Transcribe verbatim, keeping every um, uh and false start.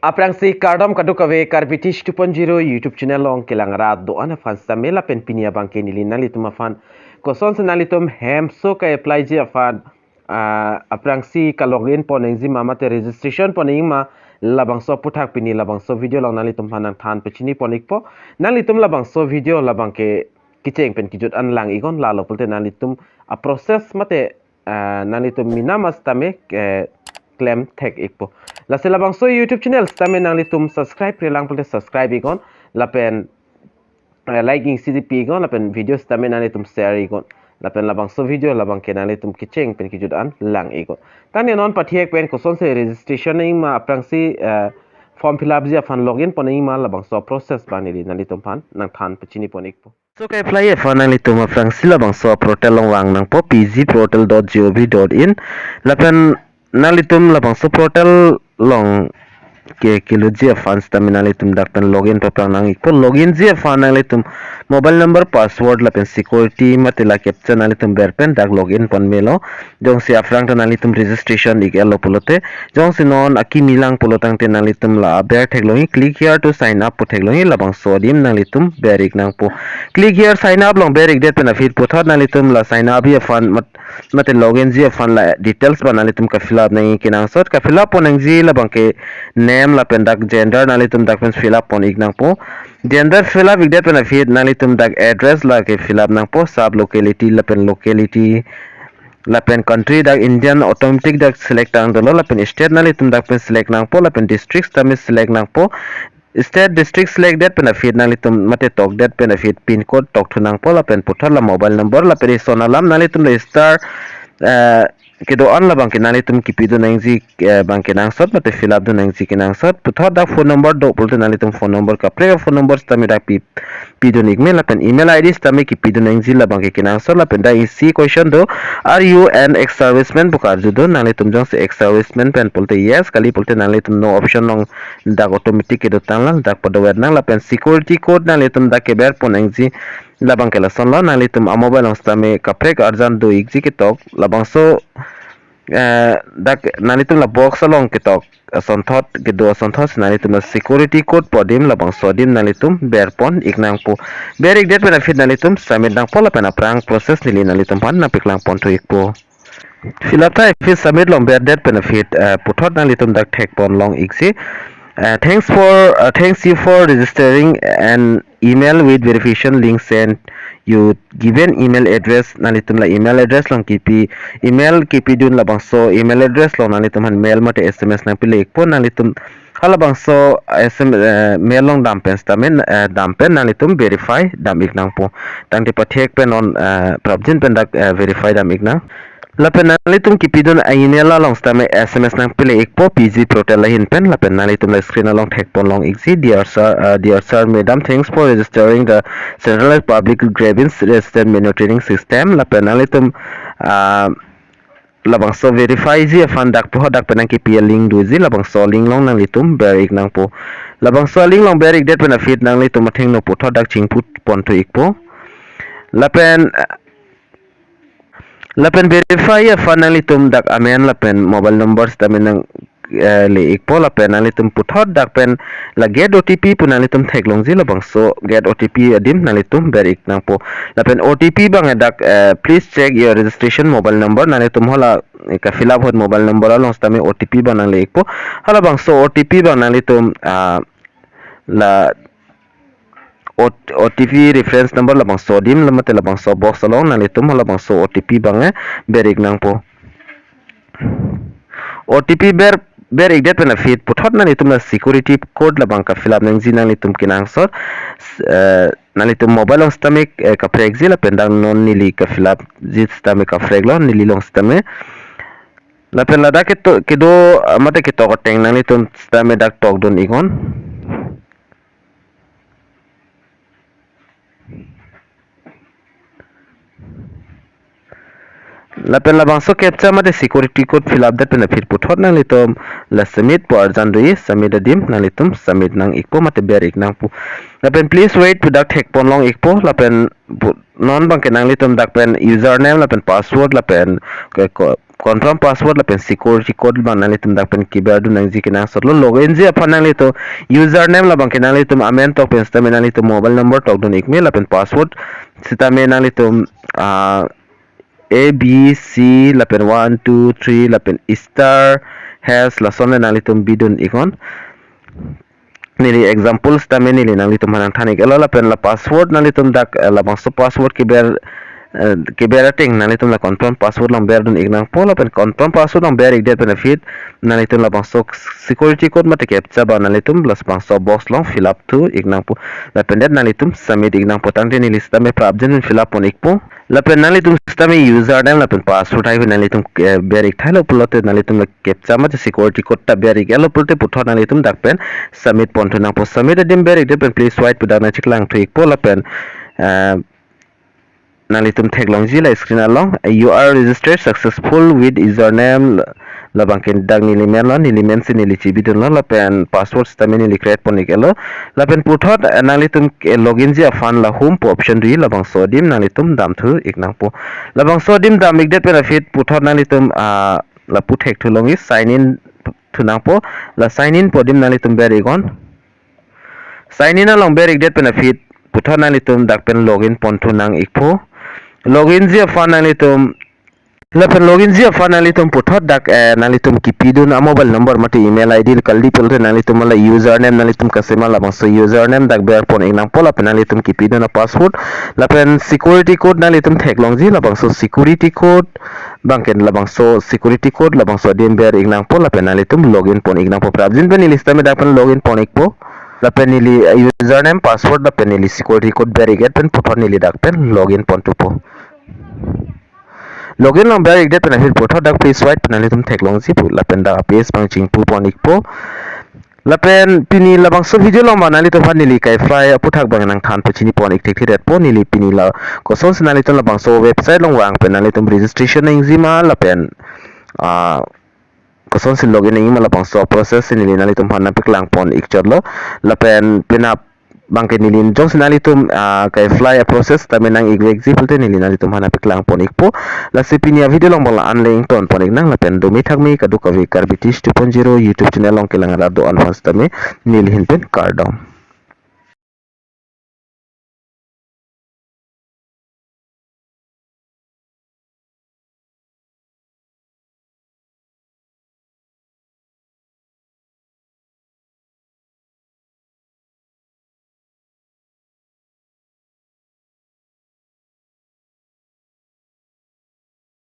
Aphrangsi kardom kadokave Karbi Teach two point zero YouTube channel along kelang rat do-an aphan sitame lapen pini abangke neli nanglitum aphan kosonsi nanglitum hemso ke-apply-ji aphan, ah, aphrangsi ka-login pon nangji ma mate registration pon nangji ma, labangso aphuthak pini labangso video along nanglitum aphan nangthan pachini pon ikpo. Nanglitum labangso video labangke kecheng pen kejut an lang iknon, lalo pulote nanglitum a-process mate, ah, nanglitum mena ma sitame, eh, klem thek ikpo. Lasi labangso YouTube channel sitame nanglitum subscribe-re lang pulote subscribe iknon, lapen, eh, like isi pi iknon, lapen video sitame nanglitum share iknon. Lapen labangso video labangke nanglitum kecheng pen kejut an lang iknon. Tangte non pathek pen kosonsi registration nangji ma aphrangsi, eh, form fill up-ji aphan login pon nangji ma labangso process abang neli nanglitum aphan nangthan pachini pon ikpo. So ke-apply aphan nanglitum aphrangsi labangso portal along vang nangpo, P G portal dot G O V dot in. Lapen nanglitum labangso portal along ke kelutji aphan sitame nanglitum dak pen login paphrang nang ikpo. Login-ji aphan nanglitum mobile number, password lapen security mate la captcha nanglitum ber pen dak login pon melo. Jongsi aphrang ta nanglitum registration ik-etlo pulote, jongsi non akimi lang pulo tangte nanglitum la aber theklongji, click here to sign up pu theklongji, labangso adim nanglitum ber ik nangpo. Click here sign up along ber ikdet pen aphi puthot nanglitum la sign up-ji aphan mat-, mate login-ji aphan la details abang nanglitum ka-fill up nangji kenangsot. Ka-fill up pon nangji labangke name lapen dak gender nanglitum dak pen fill up pon ik nangpo. Gender fill up ikdet pen aphi nanglitum dak address lake fill up nangpo, sub locality lapen locality lapen country dak Indian automatic dak select tang dolo, lapen state nanglitum dak pen select nangpo, lapen district sitame select nangpo. State district select-det pen aphi nanglitum mate tokdet pen aphi pin code tokthu nangpo, lapen puthot la mobile number lapen ison alam nanglitum la star, eh, kedo-an labangke nanglitum kipidun nangji, eh, abangke nangsot mate fill up dun nangji kenangsot. Puthot dak phone number do pulote nanglitum phone number kaprek phone number sitame dak pi pidun ikme, lapen email I D sitame kipidun nangji labangke kenangsot. Lapen dak isi question do, are you an ex-serviceman pu karjudun. Nanglitum jongsi ex-serviceman pen pulote yes, kali pulote nanglitum no option along dak automatic kedotang lang, dak padover nang. Lapen security code nanglitum dak keber pon nangji labangke lasonlo, nanglitum a-mobile along sitame kaprek arjan do ikji ketok, labangso, eh, dak nanglitum la box along ketok asonthot, kedo asonthot si nanglitum la security code pu adim labangso adim nanglitum ber pon ik nangpo. Ber ikdet pen aphi nanglitum submit nangpo lapen aphrang process neli nanglitum aphan nangpaklang ponthu ikpo. Fill up ta aphi submit along berdet pen aphi, eh, puthot nanglitum dak thek pon long ikji. Uh, thanks for, uh, thanks you for registering an email with verification link sent. You given email address, nanglitum la email address along kipi, email kipidun, labangso email address along nanglitum aphan mail mate S M S nangpile ikpo. Nanglitum halabangso S M S, eh, mail along dam pen sitame, eh, dam pen nanglitum verify dam ik nangpo. Tangte pathek pen non, eh, prapjin pen dak, eh, verify dam ik nang. Lapen nanglitum kipidun a-email along sitame S M S nangpile ikpo P G portal ahin pen. Lapen nanglitum la screen along thek pon long ikji, dear sir, uh, dear sir, madam, thanks for registering the centralized public grievance redressal monitoring system. Lapen nanglitum, uh, labangso verify ji aphan dak puthot dak pen nangkipi a-link doji, labangso link along nanglitum ber ik nangpo. Labangso link along ber ikdet pen aphi nanglitum athengno puthot dak chingpu ponthu ikpo. Lapen, uh, Lapen verify aphan nanglitum dak amen lapen mobile number sitame nang, eh, le ikpo, lapen nanglitum puthot dak pen la get O T P pu nanglitum theklongji, labangso get O T P adim nanglitum ber ik nangpo. Lapen O T P abang dak, eh, please check your registration mobile number, nanglitum hala, eh, ka-fill up ahut mobile number along sitame O T P abang nangle ikpo. Halabangso O T P abang nanglitum, ah, la O-, O T P reference number labangso adim, la mate labangso box along nanglitum halabangso O T P abang, eh, ber ik nangpo. O T P ber, ber ikdet pen aphi puthot nanglitum la security code labang ka-fill up nangji nanglitum kenangsot. S-, eh, nanglitum mobile along sitame, eh, kaprekji lapen dak non neli ka-fill up ji sitame kapreklo, neli along sitame. Lapen ladak keto-, kedo, ah, mate ketok ateng nanglitum sitame dak tokdun iknon. Lapen labangso captcha mate security code fill up det pen aphi puthot nanglitum la submit pu arjan doji, submit adim nanglitum submit nang ikpo mate ber ik nangpo. Lapen please wait pu dak thek pon long ikpo, lapen pu-, non abangke nanglitum dak pen username lapen password lapen ke ko-, confirm password lapen security code abang nanglitum dak pen keber dun nangji kenangsot lo. Login ji aphan nanglitum username labang ke nanglitum amen tok pen sitame nanglitum mobile number tok dun ikme lapen password sitame nanglitum ah, A B C lapen one two three lapen star hash lason le nanglitum bidun iknon. Neli example sitame neli nanglitum aphan nangthan ik-elo lapen la password nanglitum dak eh, labangso password keber eh, keber ateng nanglitum la confirm password along ber dun iknangpo lapen confirm password along ber ikdet pen aphi nanglitum labangso security code mate captcha abang nanglitum labangso box along fill up thu iknangpo lapen det nanglitum submit iknangpo. Tangte neli sitame prapjin fill up pon ikpo. Lapen nanglitum sitame username lapen password hai nanglitum eh, ber ik thailo pulote nanglitum la captcha mate security code ta ber ik-elo pulote puthot nanglitum dak pen submit pon thu nangpo. Submit adim ber ikdet pen please wait pu dak nangcheklang thu ikpo lapen eh, nanglitum theklongji la screen along you are registered successful with username labang ke dak neli men lo, neli men si neli chibidun lo lapen password sitame neli create pon ik-elo lapen puthot eh, nanglitum eh, login ji aphan la home pu option ri labangso adim nanglitum dam thu iknangpo. Labangso adim dam ikdet pen aphi puthot nanglitum ah, lapu thek thu longji sign in thu nangpo. La sign in pu adim nanglitum ber iknon. Sign in along ber ikdet pen aphi puthot nanglitum dak pen login pon thu nang ikpo. Login ji aphan nanglitum lapen login ji aphan nanglitum puthot dak eh, nanglitum kipidun a mobile number mate email I D kaldi pulote nanglitum la username nanglitum kasema labangso username dak ber pon iknangpo lapen nanglitum kipidun a password lapen security code nanglitum theklongji labangso security code abang ke labangso security code labangso adim ber iknangpo lapen nanglitum login pon iknangpo. Prapjin pen neli sitame dak pen login pon ikpo. Lapen neli eh, username password lapen neli security code ber ikdet pen puthot neli dak pen login pon thupo. Login along ber ikdet pen aphi puthot dak please wait pen nanglitum theklongji pu lapen dak a page abang chingpu pon ikpo. Lapen pini labangso video along abang nanglitum aphan neli Kaifly aputhak abang nangthan pachini pon ik thekthedetpo. Neli pini la kosonsi nanglitum labangso website along vang pen nanglitum registration nangji ma lapen ah, kosonsi login nangji ma labangso process si neli nanglitum aphan nangpaklang pon ikchotlo. Lapen penap abang ke neli jongsi nanglitum ah, Kaifly a process tame nang ik vekji pulote neli nanglitum aphan nangpaklang pon ikpo. Lasi pini a video along abang la-an le ington pon iknang lapen dome thakme kadokave Karbi Tish two point zero YouTube channel along kelang arat do-an aphan sitame neli ahin pen kardom.